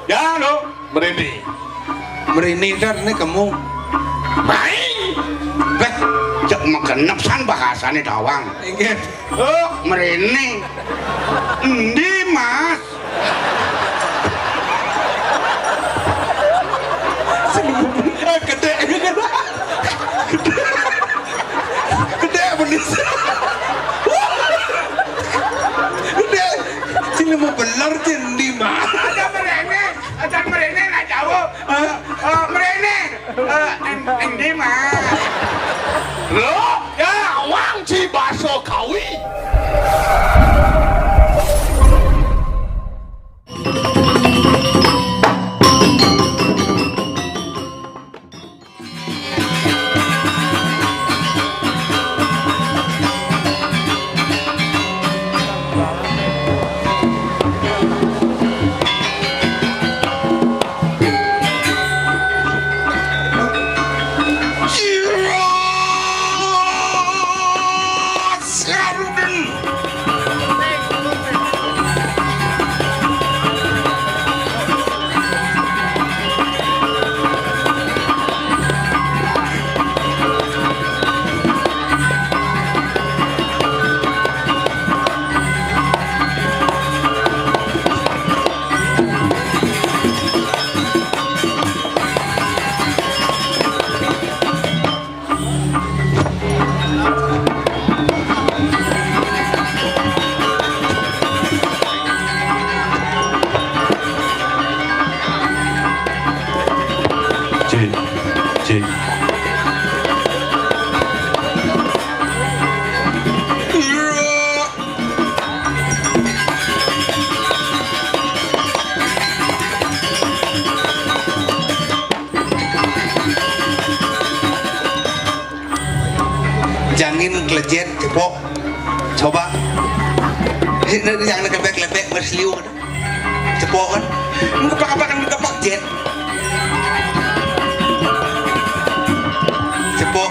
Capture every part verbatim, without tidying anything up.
Ya, lo, mrene. Mrene, Dar, ne kemu. Baik. Beh, cek magenep san bahasane tawang. Inggih. Oh, mrene. Endi, Mas? Eh, gedhe. Gedhe bener. Gedhe. Sing nemu beler, Cin, endi, Mas? Aja mrene, aja mrene, nak jauh. Eh, eh, mrene. Eh, en-, endi, Mas? Lo, ya, wang ci baso kawi. Cek, cek. Jangin klejet, cepok. Coba. Sini, jangan kebek-lebek, berseliu. Cepok kan? Ini kepak apa kan, kepak jet. Cepok.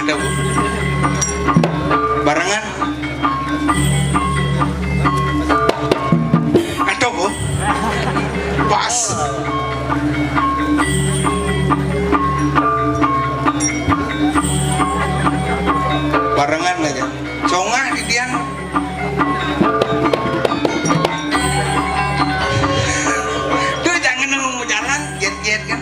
Ada, Bu. Barengan. Aduh, Bu. Pas. Barengan aja. Congah di tiang. Tuh, jangan nunggu jalan, jet-jet kan.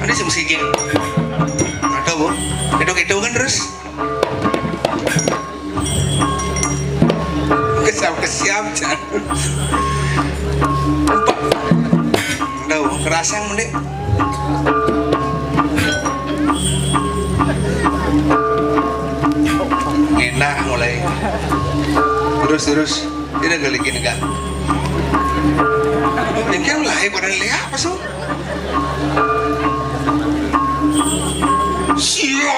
Ada sing siki. Ada, Bu. Itu-itu kan terus. Kesiap-kesiap, Jan. Empat. Ada, Bu. Kerasang, mending. Enak mulai. Terus, terus. Tidak gelikin kan. Ini kan lahir pada lihat apa, so? Sios.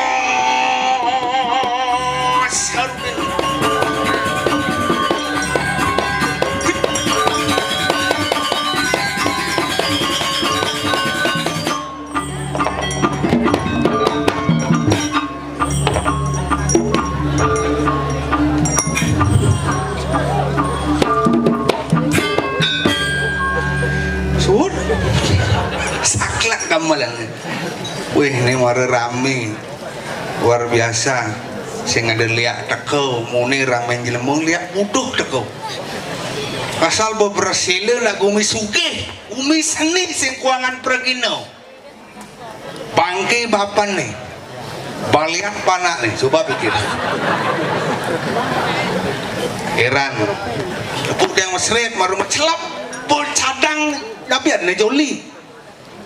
Suwun. Saklek gamelan. Wih, ini mara rame. Luar biasa. Sing ada liak teka, muni rame jelema liak butuh teka. Pasal beberes sila lagu umi sugih, umi seni sing kuangan pragina. Bangke bapan nih. Balian panak nih, coba pikir. Heran. Tepuk yang mesret, maru mecelap, pun cadang, tapi ada nih Joli.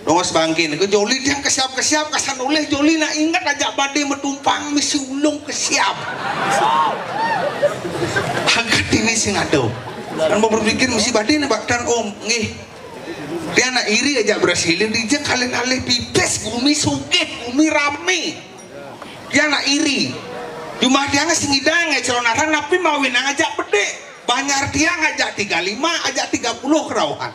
Dongos bangke nih, ke Joli dia kesiap-kesiap, kasan oleh Joli nak ingat aja badai metumpang misi ulung kesiap. Agak ini sing ada. Kan mau berpikir mesti badé né baktan om, nggih. Tiang nak iri ajak Brasil, dija kalian alih pipis, gumi sugih, gumi ramé. Tiang nak iri. Jumah tiang sing ngidang ya calon arang, tapi mawinang ajak bedik. Banjar tiang ajak tiga lima, ajak tiga puluh kerauhan.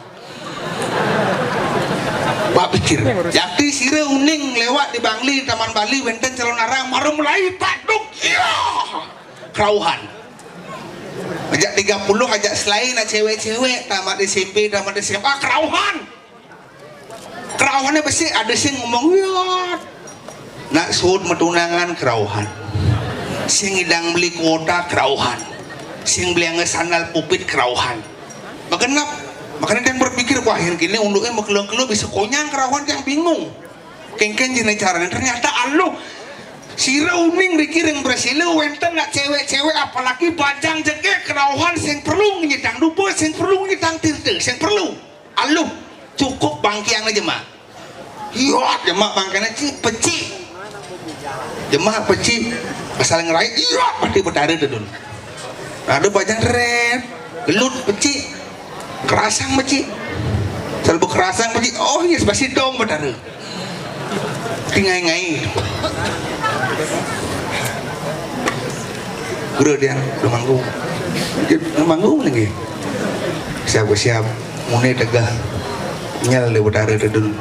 Pak pikir, jati sira uning lewat di Bangli, Taman Bali, wénten calon arang, mara mulai paduk, iya, kerauhan. Ajak tiga puluh, ajak selain, nak cewek-cewek, tamat S M P, tamat S M A, kerauhan. Kerauhannya besi, ada sing ngomong, iya. Nak suud matunangan, kerauhan. Sing ngidang beli kuota, kerauhan. Sing beli angge sandal pupit, kerauhan. Makenap, makanya dia berpikir, wah, yang kini unduknya makelo-kelo bisa konyang, kerauhan yang bingung. Kéngkén jené carané, ternyata aluh. Sira uning riki ring Brasila wénten nak cewek-cewek, apalagi bajang jegég, kerauhan sing perlu nyidang dupa, sing perlu nyidang tirta, sing perlu. Aluh, cukup bangkiang aja, Mak. Iya, jemak bangkiang aja, pecik. Jemak pecik. Asal ngerai, iya, pasti Betara tedun. Ada bajang red, gelut pecik. Kerasang pecik. Selalu kerasang pecik. Oh, iya, pasti dong Betara. Tingai-ngai. Guru dia, udah manggung. Dia udah manggung lagi. Siap, siap. Mune tegah. Nyal deh Betara tedun.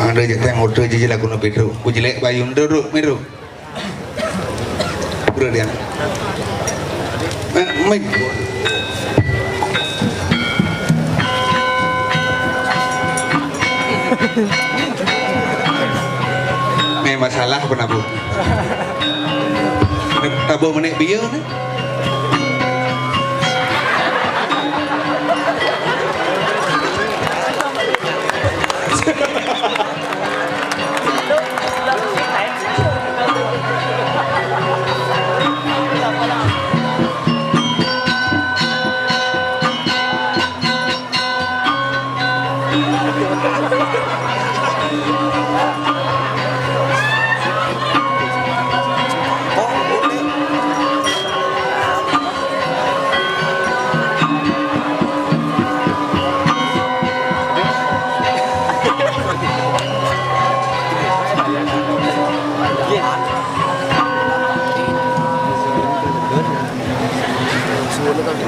Ada aja teng order aja lagu nabi tu. Ku jelek bayun tu, tu, miru. Bro, dia. Eh, mic. Nih, masalah apa nabuh? Tabuh menik bieu nih.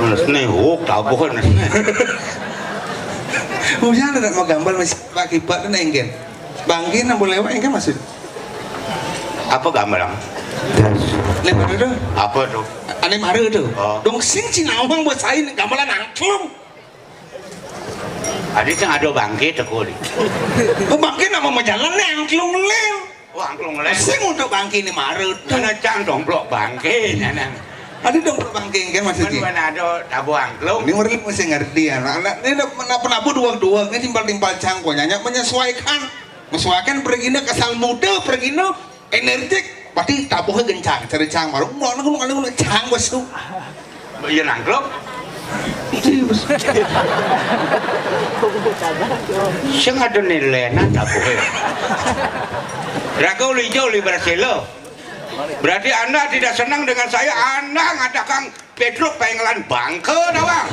Nesne, oh, tabuh nesne. Hujan ada mau gambar masih pakai pak dan enggen. Bangke nang boleh enggen maksud. Apa gambar, Ang? Ane mara tu. Apa tu? Ane mara tu. Oh. Dong sing Cina orang buat sain gambaran angklung. Adi sing ada bangke teko di. Oh, bangke nama majalan nih angklung lel. Oh, angklung lel. Sing untuk bangke ni mara tu. Mana cang domplok bangke nyanang. Adi domplok bangke kan maksudnya. Mana ada tabuh angklung. Ini orang mesti ngerti ya. Anak ini nak penabuh dua-dua ini timpal-timpal cang kok nyanyak menyesuaikan. Menyesuaikan pergi nak asal muda pergi nak energik, pasti tabuhnya gencang, cari cang baru, mau nunggu nunggu cang bos tu. Iya nangklok. Sing ada nilainya tabuhnya. Raga uli jauh uli berhasil lo. Berarti Anda tidak senang dengan saya, Anda ngatakan Pedro pengelan bangke dawang.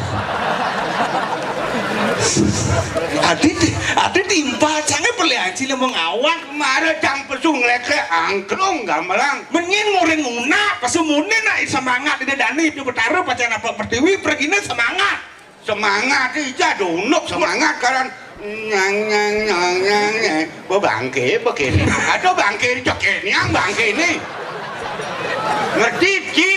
Adi, adi timpal cange pelianci le mengawak. Mara cang pesu ngleke angklung gamelang. Menyin muring una, pesu mune nak semangat ida dani pi betara pacan apa pertiwi pergina semangat. Semangat ija dunuk semangat karan nyang nyang nyang nyang nyang. Bebangke begini. Ada bangke di cekeniang bangke ini. Ngerti, Ci?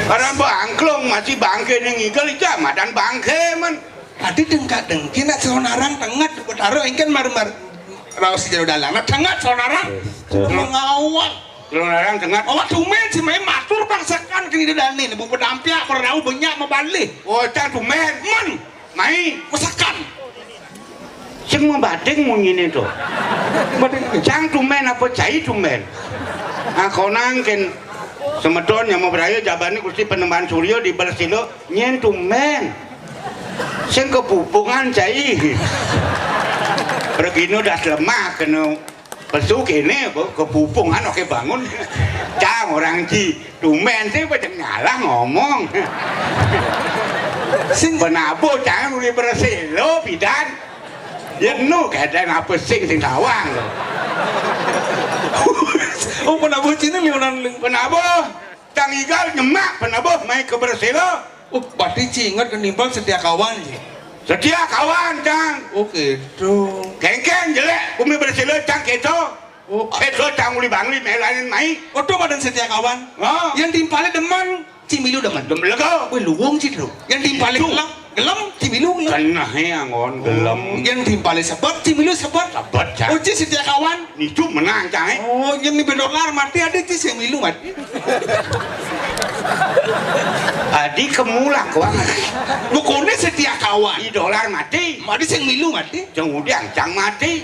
Karena bangklung masih bangke ning igel ija madan bangke men. Tadi dengkak dengki nak calon arang tenget betara engken mar mar raos jero dalang. Nak tenget calon arang. Mengawal. Calon arang tenget. Awak tumen si main matur bangsakan kini dani ni bu pedampiak berau banyak mabalih. Oh, cang tumen. Men. Mai. Masakan. Sing mabating munyine to. Cang tumen apa cai tumen? Nah, konang ken semeton yang mau beraya jabani Gusti Penemban Surya di Bersilo nyen tumen. Sing kepupungan cai. Pergino das lemah kena Pesu kéné, Bu, kepupungan oké bangun. Cang orang ci, tumben sih pada ngalah ngomong. Sing penabuh cang uli bersélo pidan. Yén nu kadén apa sing sing tawang lo. Oh, penabuh ciné liunan ling. Penabuh, cang igal nyemak penabuh mai ka bersélo. Uh, berarti ci inget kenimbang setia kawan, ci. Setia kawan, cang. Oh, gitu. Kéngkén jelék bumi bersélo, cang kéto. Oh, kéto cang uli bangli mélanin mai. Oto madan setia kawan. Oh. Yén timpalé demen, ci milu demen. Demen lego. Wih, luwung ci, Bro. Yén timpalé gelem, gelem, ci milu gelem. Kenehé anggon gelem. Yén timpalé sebet, ci milu sebet. Sebet, cang. Oh, ci setia kawan. Nitu menang, cang, eh. Oh, yén ni bedolar mati, ada ci sing milu mati. Adi kemulak kuangan. Bukannya setia kawan. Di dolar mati. Mati sing milu mati. Cang udiang cang mati.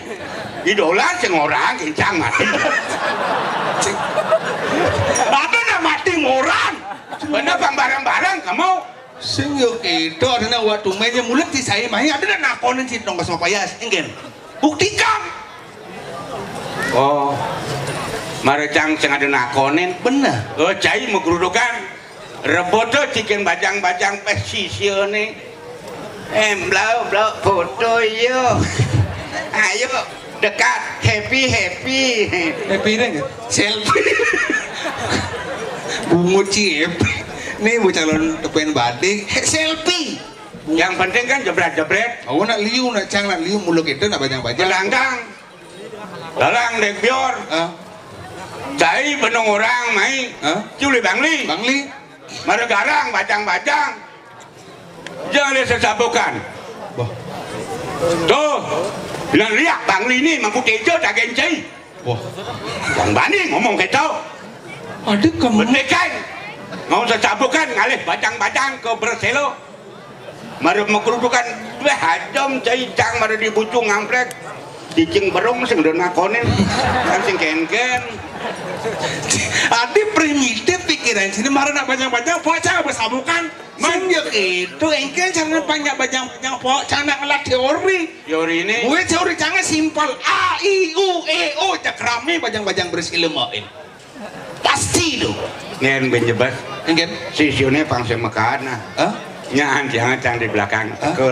Di dolar sing orang cang mati. Ada nak mati orang. Bener bang bareng-bareng kamu. Sing yo kéto, artiné waktu mainnya mulut ci saya main, ada nak nakonin ci tongkos mapayas, enggén. Buktikan. Oh. Mara cang sing ada nakonin. Bener. Oh, cai magrudukan. Reboto cikin bajang-bajang pes sisione. Eh, blau, blau, foto yo. Ayo, dekat, happy, happy. Happy deh, selfie. Bungut ci happy. Nih, bu calon tepen badé, selfie. Yang penting kan jebret-jebret. Oh, nak liu, nak cang, nak liu, mulu kita, nak bajang-bajang. Belanggang. Dalang dek bior. Hah? Cai benung orang mai. Hah? Culi bangli. Bangli. Mara garang bajang-bajang. Jangan ada sesabukan. Bah. Tuh. Bilang liak bangli ni mampu tejo dagen cai. Wah. Bang Bani ngomong gitu. Ada kamu. Benekan. Mau sesabukan ngalih bajang-bajang ke Berselo. Mara magrudukan, wéh, ajam cai cang mara di bucu ngamplek. Cicing berung sing udah nakonin. Kan sing kenken. Adi primitif pikiran sini, mara nak bajang-bajang, pok cang besabukan. Sing ya gitu, engken cara nak bajang-bajang, pok cang nak ngelah teori. Teori ini. Gue teori cangnya simpel. A, I, U, E, O, cak rame bajang-bajang Berselo main. Pasti tu. Ngen ben jebas. Ngen. Sisiune pang sing mekaan, nah. Hah? Nyaan jangan cang di belakang. Hah? Teko.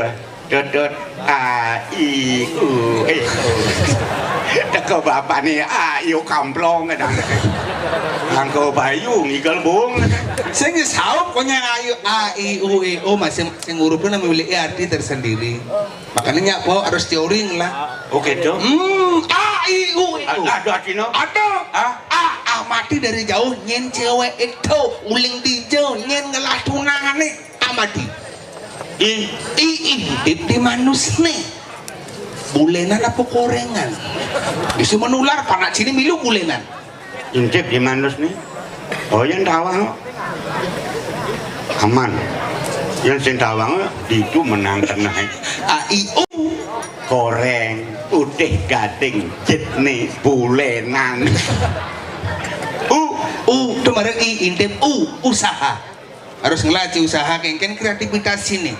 Dot, dot. A, I, U, E, O. Teko bapakne A, I, U, kamplong, kadang. Angko bayu, ngigel bung. Sing saup konya ayu, A, I, U, E, O, masing-masing huruf itu memiliki arti tersendiri. Makanya nyak, pok, harus teori lah. Oke, Cok. Hmm, A, I, U, E, O. A-, ada artinya? Ada. Hah? A, amati dari jauh, nyen cewek itu, uling dijau, nyen ngelah tunangane, amati. I. I, intip di manus nih. Bulenan apa korengan? Bisa menular, panak sini milu bulenan. Intip di manus nih. Oh, yang tawang. Aman. Yang sing tawang ditu menang teneh. A, I, U. Koreng, putih gading, jitni, bulenan. U. U, tu mara I, intip U, usaha. Harus ngelaci usaha, kengken kreativitas sini.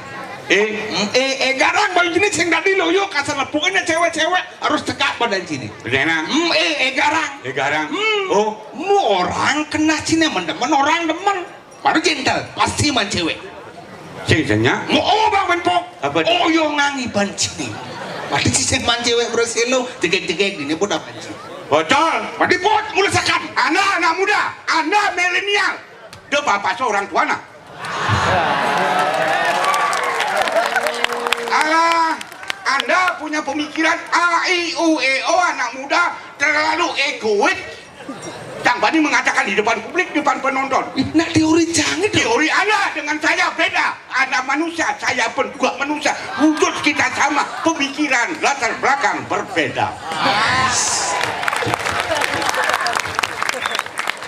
Eh. Hmm, eh, eh, garang bayu jenis sing dadi loyo, kasar lepukin cewek-cewek harus cekak badan sini. Bener, nah. Hmm, eh, eh, garang. Eh, garang. Hmm. Oh. Mu orang kena sini, men demen orang demen. Baru gentle, pasti man cewek. Sing senya. Mu, oh, bang, ben pok. Apa? Oh, yo ngangi ban sini. Pasti si sing man cewek Berselo, jegek-jegek, ini pun apa sih? Bocor. Pasti bot, mulasakan. Anda anak muda, Anda milenial. Dia bapak seorang tua, nah. Alah, Anda punya pemikiran A, I, U, E, O, anak muda, terlalu egois. Cang bani mengatakan di depan publik, depan penonton. Ih, nak teori cang itu. Teori Anda dengan saya beda. Anda manusia, saya pun juga manusia. Wujud kita sama, pemikiran, latar belakang berbeda.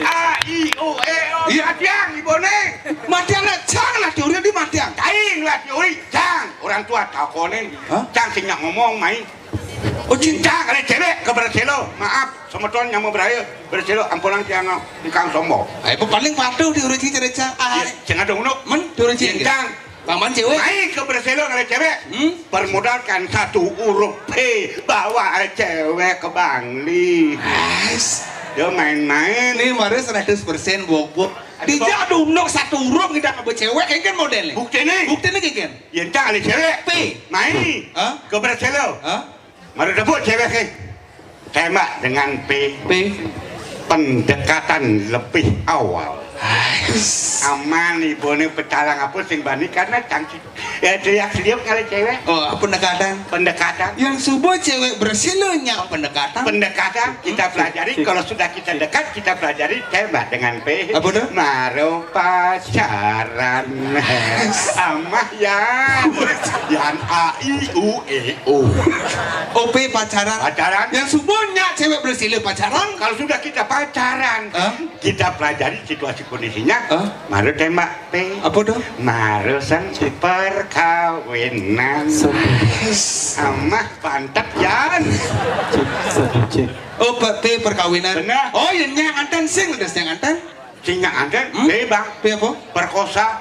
A, I, U, E, O, iya. Matiang, Ibu Ning. Matiang nak cang lah teori di matiang. Cai lah teori, cang. Orang tua takonin. Hah? Cang sing nyak ngomong, mai. Oh, cinta. Cang, ada cewek ke Berselo. Maaf, semeton nyama beraya. Berselo, ampunan tiang engkang sombong. Ayo, paling patuh teori cai cang. Ah, iya, cang ada unuk. Men, teori cai. Cang. Paman cewek. Mai ke Brazil ngalih cewek. Hmm? Permodalkan satu huruf P, bawa cewek ke Bangli. Ais. Yo main-main. Ini mari seratus persen bobok. Aduh, dijak dunduk satu huruf kita ke cewek, kan model nih. Bukti nih. Bukti nih, kan? Yang tak ada cewek. P. Mai. Hah? Ke Brazil. Hah? Mari debut cewek, eh. Tembak dengan P. P. Pendekatan lebih awal. Ais. Aman, ibu ni pecalang apa sing bani karena cantik. Ya, teriak seliup kali cewek. Oh, pendekatan. Pendekatan. Yang subuh cewek bersilunya pendekatan. Pendekatan kita pelajari. Kalau sudah kita dekat, kita pelajari tembak dengan P. Apa tu? Maro pacaran. Amah ya. Yan A I U E O. O P pacaran. Pacaran. Yang subuhnya cewek bersilu pacaran. Kalau sudah kita pacaran, hah? Kita pelajari situasi kondisinya. Hah? Maro tembak P. Apa tu? Maro san perkawinan. Amah pantat yan. Cik, satu cik. Oh, P, P perkawinan. Benar. Oh, yang nyantan sing, ada nyantan. Sing nyantan, hmm? P, Bang. P apa? Perkosa.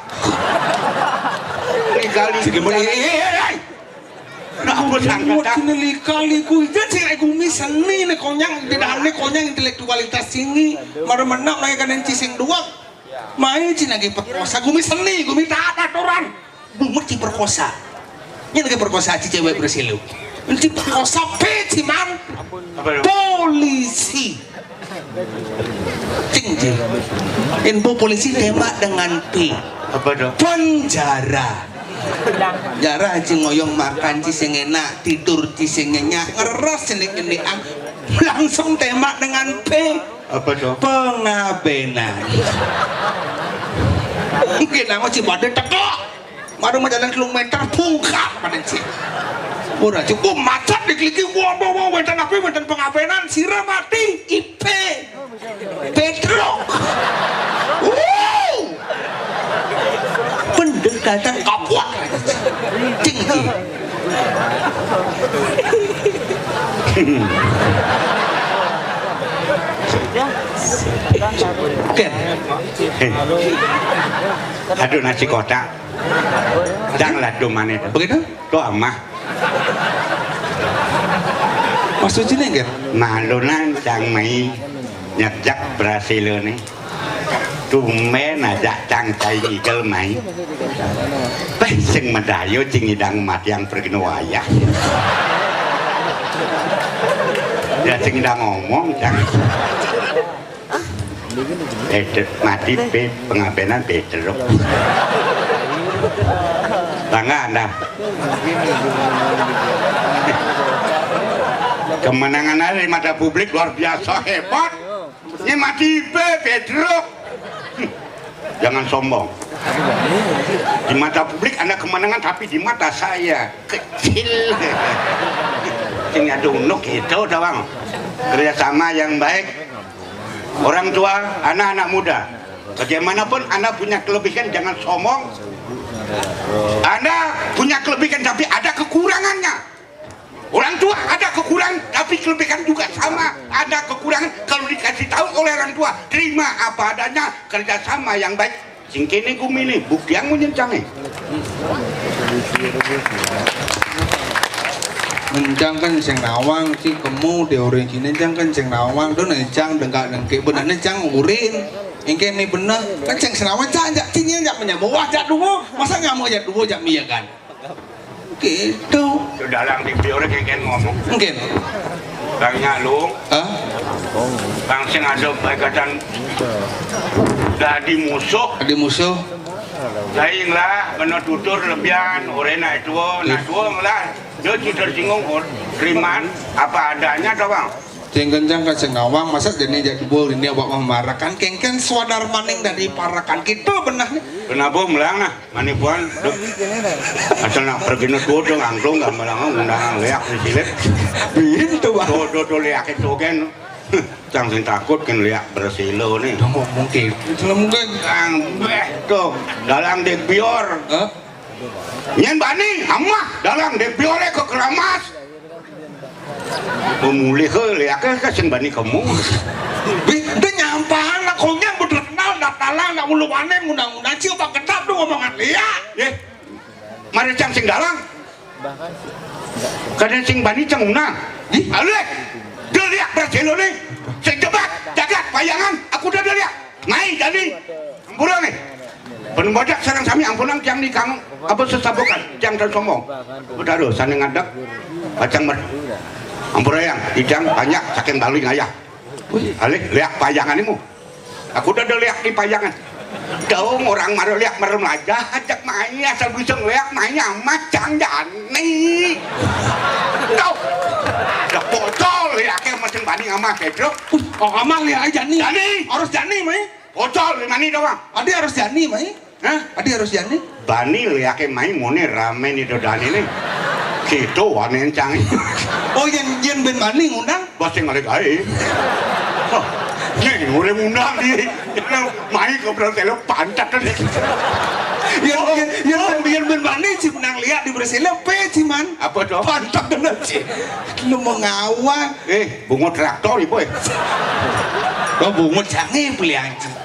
Kali. Sing gimana? Eh, eh, eh, eh. Nah, aku sangka. Buat sini lika-liku. Jan sing gumi seni nih konyang, tidak nih konyang intelektualitas tinggi. Mara menang lagi kan yang cising dua. Mai cina lagi perkosa, gumi seni, gumi tak ada aturan. Bungut ci perkosa. Ini lagi perkosa ci cewek bersilu. Ini perkosa P, ci man. Apa tu? Polisi. Cing, cing. Info polisi tembak dengan P. Apa tu? Penjara. Penjara, ci ngoyong makan ci sing enak, tidur ci sing nyenyak, ngeres cenik-cenikan. Langsung tembak dengan P. Apa tu? Pengabenan. Mungkin nama ci pada teko. Baru mau jalan kilometer, bungkak pada cik. Udah cukup macet di keliki, wah, wah, wah, wenten apa, wenten pengabenan, sira mati, I P. Petruk. Wow. Pendek datang, kapuak. Cing, cing. Ken. Aduh, nasi kotak. Cang ladu maneh. Begitu? Tuh amah. Maksudnya, Ger? Malunan cang mai nyejak berhasil nih. Tumben aja cang cai ngigel mai. Peh, sing medayo cing idang mati yang pergi wayah. Ya, sing idang ngomong, cang. Beda, mati pe pengabenan beda loh. Bangga anda. Kemenangan ada di mata publik luar biasa hebat. Ini mati pe Pedro. Jangan sombong. Di mata publik anda kemenangan, tapi di mata saya kecil. Ini ada unuk gitu doang. Kerjasama yang baik. Orang tua, anak-anak muda, bagaimanapun Anda punya kelebihan, jangan sombong. Anda punya kelebihan, tapi ada kekurangannya. Orang tua ada kekurangan, tapi kelebihan juga sama. Ada kekurangan, kalau dikasih tahu oleh orang tua, terima apa adanya, kerjasama yang baik. Sing kene gumine, buktiang nyencang e. Nyencang kan sing nawang, ci kemu teori ci nyencang kan sing nawang, do nyencang dengkak dengkik, bener nyencang urin. Engke ni bener, kan sing nawang cak, cak, cing, cak menyambung. Wah, cak dua, masa ngamuk cak dua, cak mie kan? Gitu. Sudah lang di biore kengken ngomong. Mungkin. Bang Nyalung. Hah? Bang sing ada baikatan dadi musuh. Dadi musuh. Saing lah, kena tutur lebihan, orang nak tua, nak tua lah. Dia ci tersinggung, or-, riman, apa adanya, tau bang. Sing kencang kan sing nawang, masa jadi jak dua ini awak memarakan, kengken swadar maning dari parakan. Gitu benar nih. Kenapa melang nah? Manipuan, dek. Asal nak pergi ne tuh, tuh, angklung, gak malah undangan liak di silit. Pintu, Bang. Tuh, tuh, tuh, liak itu kan. Cang sing takut kan liak bersilo nih. Udah ngomong gitu, mungkin. Cang, beh, tuh, dalang dek bior. Hah? Nyen bani, amah, dalang dek biore ke keramas. Pemulih ke, liake ke sing bani kemu. Bi, dia nyampahan lah, konyang betul kenal, dak talang, dak ulu wane, ngundang-ngundang, cium bak kedap tu ngomongan dia. Ye, Mara cang sing dalang. Kadén sing bani cang undang. Ih, alé. Déliak brasélané. Sing jebat, jagat, payangan, aku da déliak. Mai jani. Ampura né. Pun bodak sareng sami ampunang tiang nikang apa sesabukan tiang tan sombong. Betara sané ngadeg pacang mer. Ampura yang idang banyak saking Bali ngayah. Alih liak payangan imu. Aku da déliak di payangan. Daung orang mara liak mara melajah ajak mai asal bisa ngeliak mai amat cang jani. Tau. Da bocol liaké masing bani amah kédrok. Oh, amah liak jani. Jani. Harus jani mai. Bocol di mana doang? Adi harus jani mai. Hah? Adi harus jani. Bani liaké mai mone ramé ni dodani ni. Kéto wané cang. Oh, yén yén ben bani ngundang. Pasti ngalik aé. Oh, nih, urip ngundang di. Mai ke Brazil pantat kan. Yén yén yén ben yén ben bani cing nang liak di Brazil pé cing man. Apa to? Pantat kan cing. Lu mau ngawang. Eh, bungut traktor ibu eh. Oh, bungut cangé beli anjing.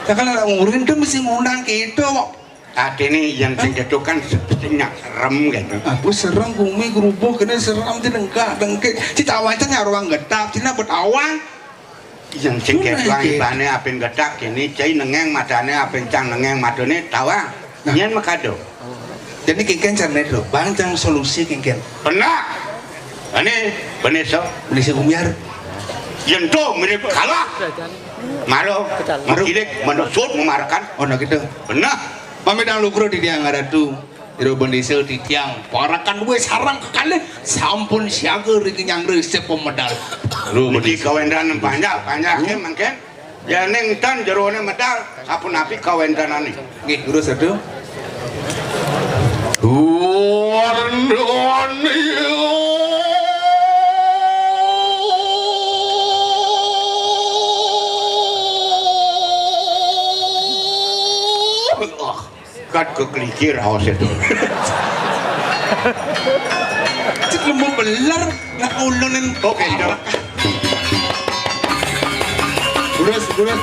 Ya kan anak ngurin tuh mesti ngundang kéto kok. Atiné yén sing kéto kan se-, sing nyak serem kéto. Aku serem gumi gerubuh kéné serem ti dengkak dengkik. Ci tawang cang nyarwang getap, cina betawang. Yén sing kéto ibané apin getap kéné, cai nengeng matané apin cang nengeng matané tawang. Nah. Nyén makado. Jadi kénkén carné to, bang cang solusi kénkén. Benar. Ané, bené so. Bené si Gumiar. Yén to mirip kalah. Maro, maro kilik, manusut memarekan. Oh, nah gitu. Benar. Pamit dang lukro di tiang ngaratu. Iro bendisa di tiang. Parakan duwe sarang kekalih. Sampun siaga ring nyangre sepemedal. Lu niki kawendran panjak, panjaké mangkén. Yén tan jeroné medal, sapunapi kawéntanané? Nggih, durus sedu. Kat keklikir awas itu. Cek lembut beler, nak ulunin. Oke, jawab. Durus, durus.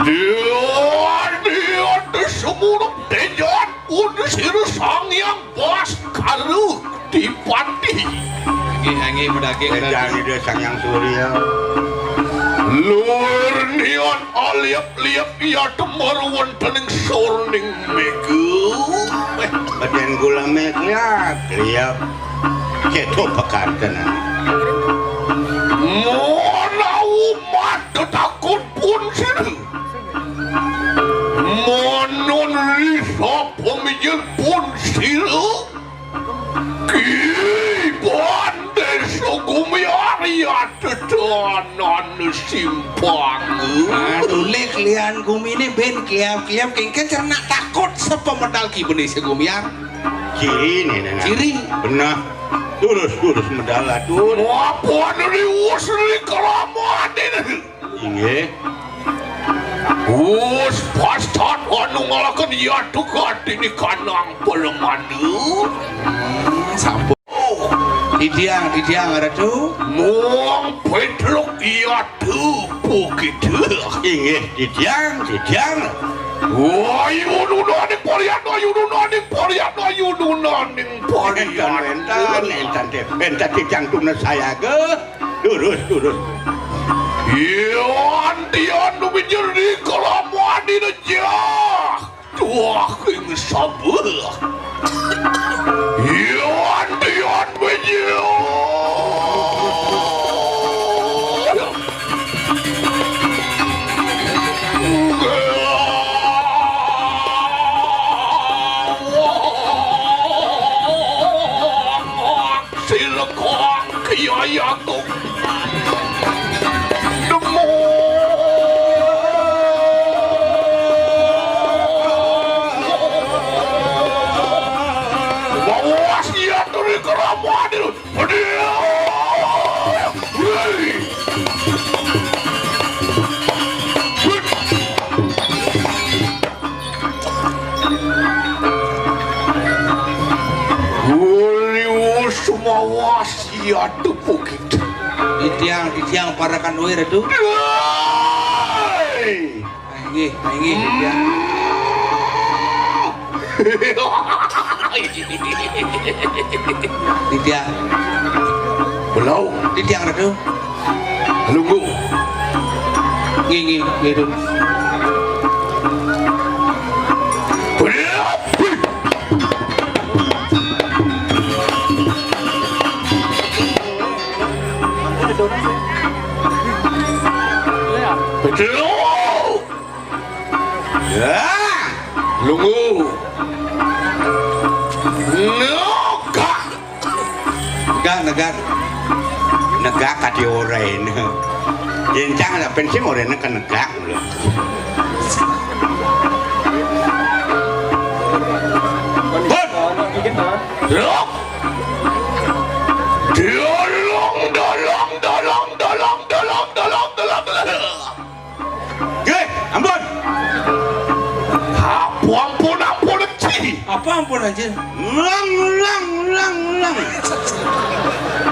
Dia, dia, dia semua tejan unsur Sang Hyang Baskara Dipati. Nggih, nggih, medaging. Tejan Ida Sang Hyang Surya. Luhur niat aliap-liap iya temar wontening sorning mega. Wéh, badan kula mega, liap. Céto pekarten. Menawi mata takut pun sira. Manun risa pamijil pun sira. Ki Bandesa Gumiar ya tetanana simpang. Aduh, lek lian gumine ben kliap-kliap kengken cerna takut sapa medal Ki Bandesa Gumiar. Ciri nih, Nenek. Ciri. Benah. Durus, durus medal atur. Apa anu liwus ni kelamaan ini? Inggih. Wus pastat anu ngalaken yatu katini kanang palemadu. Hmm, sampun. Didiang, didiang, Ratu. Muang petluk yatu bukit. Inggih, didiang, didiang. Wayununaning parian, wayununaning parian, wayununaning parian. Entan, entan, entan, entan, didiang tunas sayaga. Durus, durus. Yan tian numinjer di kalaman di nejah. Tuah king sabeh. Yan tian minjer. Silekong Kyai Agung. Nemu. Aduh, bukit. Titiang, titiang, parakan waé, Ratu. Woi! Ah, inggih, ah, inggih, titiang. Titiang. Belau. Titiang, Ratu. Lungguh. Inggih, inggih, inggih, Ratu. Betul. Ya, lungguh. Negak. Negak, negak. Negak ka dioréna. Yén cang lah pensiun oréna ka negak. Hut. Lok. Dolong, dolong, dolong. Nggih, ampun. Ampun, ampun, ampun, Ci. Apa ampun, anjir? Lang, lang, lang, lang.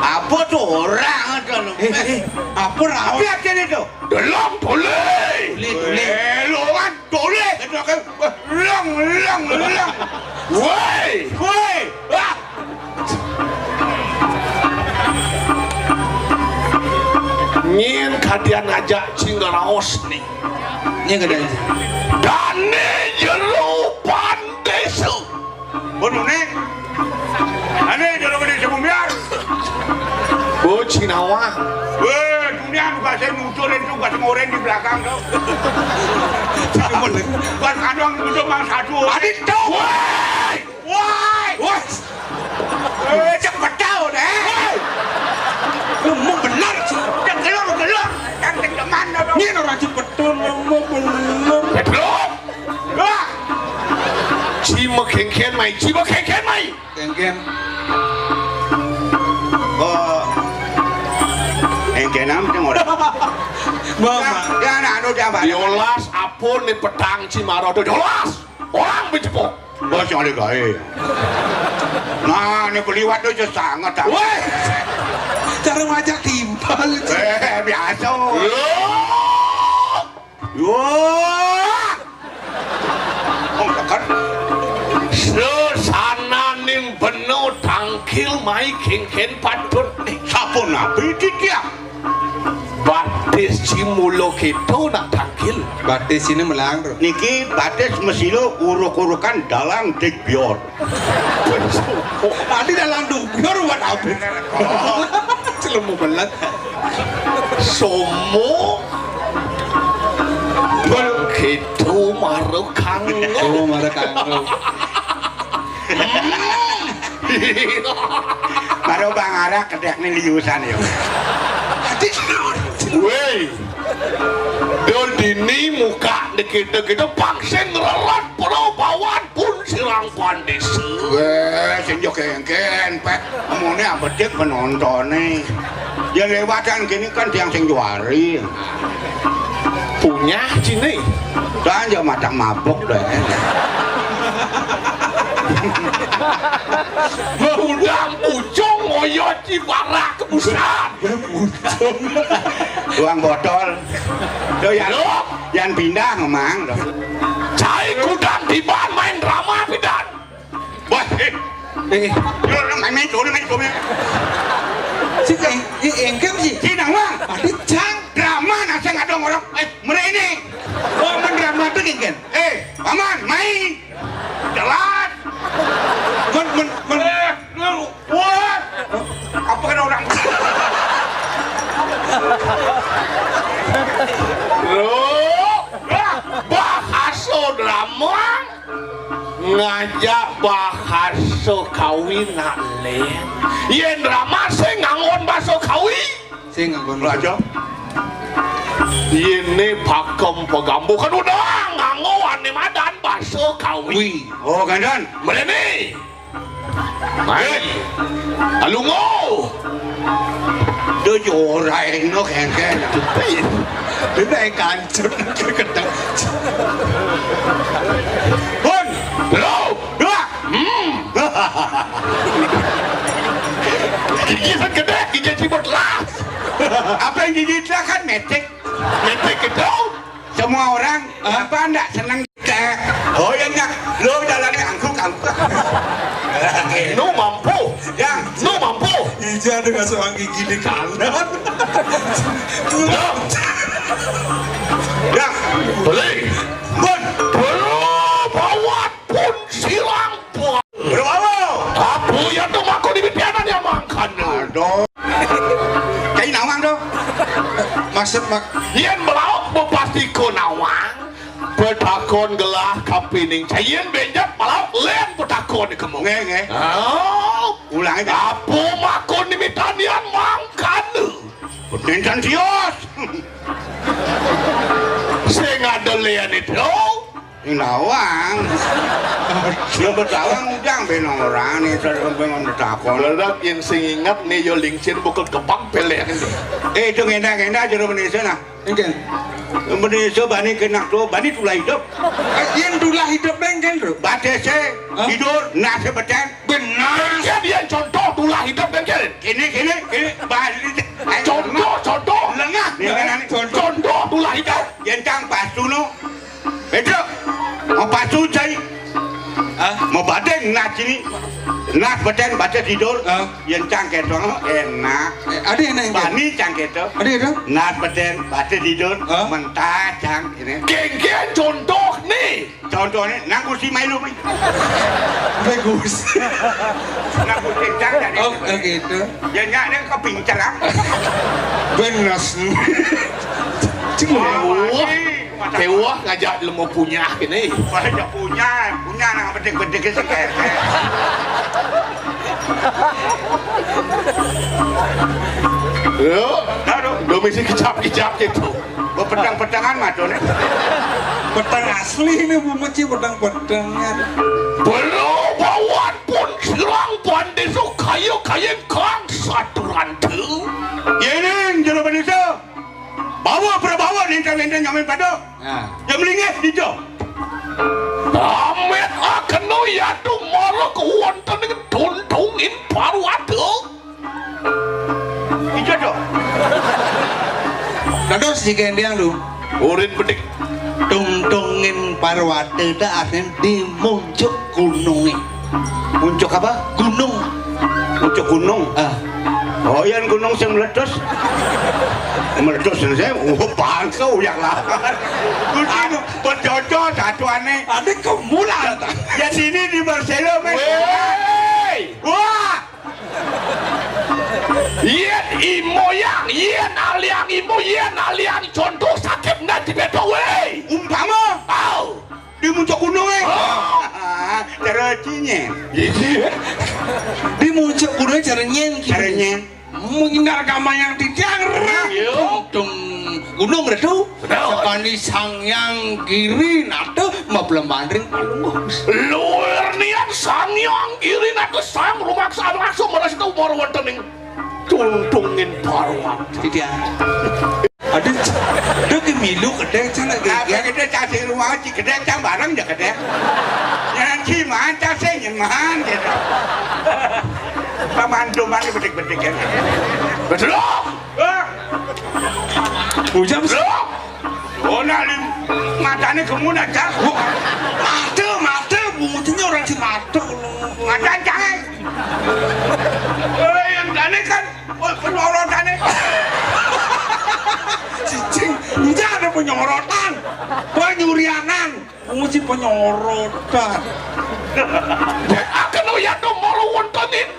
Apa tuh orang itu? Eh, eh, apa raos? Apa artinya itu? Delong tole. Tole, tole. Eh, longan tole. Itu kan, wah, lang, lang, lang. Woi. Woi. Ah. Nyén kadian ngajak cing ngaraos nih. Nyén kadian. Dané jero pandésa. Bononé. Dané jero gedé Sibumbiar. Oh, Cinawa. Wéh, dunia bukan saya muncul itu, bukan ngoréng di belakang tuh. Bukan kadang muncul mang satu. Adit tuh. Woi. Woi! Woi! Eh, cepet tau deh! Ngomong bener, sih. Udah gelor, gelor. Yang kenceng mana dong? Ini orang cepetan, ngomong bener. Betul. Wah! Cima kengken mai, cima kengken mai. Kengken. Oh. Kengken am teng orang. Mama. Ya, anak anu dia, Pak. Diolas, apa nih petang Cimarodo? Diolas. Orang becepok. Bos yang ada gaé. Nah, ini beliwat tuh sangat. Woi. Cara ngajak timpal. Eh, biasa. Loh. Wah. Oh, tekan. Sesananing beno tangkil mai kengken patut. Eh, sapunapi titiang? Batis cimula kéto nak tangkil. Batis ini melang, Bro. Niki batis masila uruk-urukan dalang digbior. Tadi dalang digbior buat apa? Celemu belet. Somo. Kéto mara kanggo. Oh, mara kanggo. Baru Bang Arak kedék nih liusan ya. Wéi. Dol dini muka dikit-dikit pang sing rerat perobawan pun sirang pandésa. Wéh, sing yo kengken, Pek. Amoné abedik penontoné. Ya lewatan gini kan tiang sing juari. Punyah cine. Dan ya matang mabuk deh. Udang pucung ngoyot ci barak kebusan. Uang botol. Tuh ya lo, yang pindah memang. Cai kudang tiban main drama pidan. Wah, eh. Eh, eh. Yo, main, main, main, main. Si, eh, eh, engkem si. Si nawang. Tadi cang. Drama nasa ngadong orang. Eh, merene. Oh, men drama tuh engkem. Eh, paman, main. Jelas. Men, men, men. Eh, lu, wah. Apa kena orang? Lo, bahasa drama. Ngajak bahasa kawin nak lén. Yén drama sing nganggon bahasa kawi. Sing nganggon bahasa. Yéné pakem pagambuh kan udah nganggo ané madan bahasa kawi. Oh, gandan. Melené. Mai. Alungo. Duh, ora enak, engken. Dene kancun kedeng. Pun. Lo. Dua. Hmm. Gigi kan gedé. Di desa kan metik. Metik itu? Semua orang, hah? Apa ndak senang? Oh ya ndak. Lo jalannya angkuk-angkuk. Nu mampu. Ya. Nu mampu. Ija dengan seorang gigi di kanan. Ya. Ya. Boleh. Bun. Bro, bawat pun silang pun. Bro, apa? Aku ya tuh mako di pipianan ya mangkan. Aduh. Cai nawang tuh. Maksud mak. Yen melauk bepasti ko nawang. Petakon gelah kapining. Cai yen benjat melauk len petakon kemu. Nge, nge. Oh. Ulang aja. Apa mako di mitanian mangkan. Nintan sios. Sing ada len itu. Nawang. Yo betawang ujang ben orang nih, terus ben takon. Berat yen sing ingat nih yo lincin buka kepang pelek ini. Eh, itu ngenda-ngenda jero Indonesia nah. Engken. Indonesia bani kena tuh, bani tulah hidup. Eh, yen tulah hidup engken, Bro. Batese, hah? Tidur, nasi beten. Benar. Jadi yang contoh tulah hidup engken. Kini, kini, kini, bani. Contoh, contoh. Lengah. Contoh tulah hidup. Yen cang pasu no. Betul. Mau pasu cai. Hah? Mau badeng nah sini. Nah beten baca tidur. Hah? Yen cang keto enak. Eh, ada enak yang bani cang keto. Ada itu? Nah beten baca tidur. Hah? Mentah cang ini. Genggen contoh nih. Contohnya nang kursi main lu. Bagus. Nang kursi cang tadi. Oh, kayak gitu. Ya nyak dia kepincer ah. Benas. Cing. Wah, kewah ngajak lemo punya kene. Banyak punya, punya nang bedik-bedik sih kayak. Yo, aduh, domisi kicap-kicap gitu. Bepedang-pedangan mah tuh nih. Pedang asli ini Bu Meci, pedang-pedangan. Belo bawat pun sirang pandesu kayu kayen kang saturan tu. Yening jero pandesu. Bawa prabawa nentang-nentang nyamin pada. Nah. Jam lingis di jo. Pamit akeno yadu mara kewontening tuntungin parwata. Ijo to. Dados digendeng lu. Urin bedik. Tungtungin parwata ta asin di muncuk gununge. Muncuk apa? Gunung. Muncuk gunung. Ah. Oh, yang gunung sing meletus. Meletus saya, oh, bangsa uyak lah. Gunung berjojo satuane. Ada kemulan. Ya sini di Marcelo men. Woi. Wah. Yen imo yang, yen aliang imo, yen aliang contoh sakit nanti beto wei. Umpama. Au. Di muncak gunung eh. Oh. Cara cinyen. Iya. Di muncak gunung cara nyen. Cara nyen. Menginar gamayang titiang rang. Iya. Tung gunung retu. Benar. Sepani Sang Hyang Giri Nata mablemban ring palungguh. Luwir niat Sang Hyang Giri Nata sang rumaksa langsung meres itu umur wonten ing tuntungin parwat. Tidak. Aduh, aduh gemilu kedek cang lagi. Apa ya? Kita cacing rumah cik kedek cang bareng ya kedek. Yang ciman cacing nyeman gitu. Pamanduman bedik-bedik ya. Betul. Wah. Ujang. Loh. Oh, nak lim matane gemun aja. Mata, mata, bumutinya orang si mata. Mata jangan. Eh, yang tane kan, oh, penyorotane. Cicing, enggak ada penyorotan. Penyurianan. Muji penyorotan. Akan uyat nomor wontenin.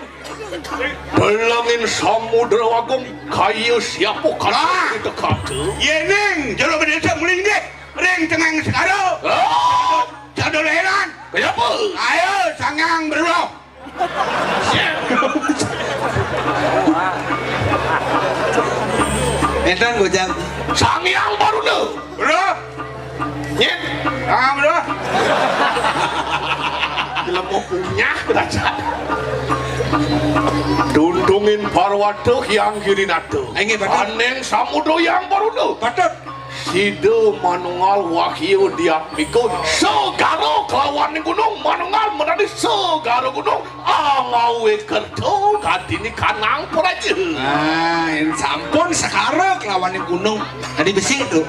Pelangin Samudra Agung kaya siapa kata kita kata. Yening jero bendesa melinggih ring tengah segara. Oh. Jadul heran. Kenapa? Ayo sangang berulah. Enten bujang. Sang Hyang Baruna. Bro. Nyet. Ah, bro. Jelema punyah kita. Dundungin Parwata Hyang Girinata. Inggih, Patut. Aning Samudra Hyang Baruna. Patut. Sida manunggal wahyu diatmika, segara kelawan gunung manunggal menani segara gunung, angawé kerta katini kanang praja. Nah, sampun segara kelawan gunung. Tadi besi tuh.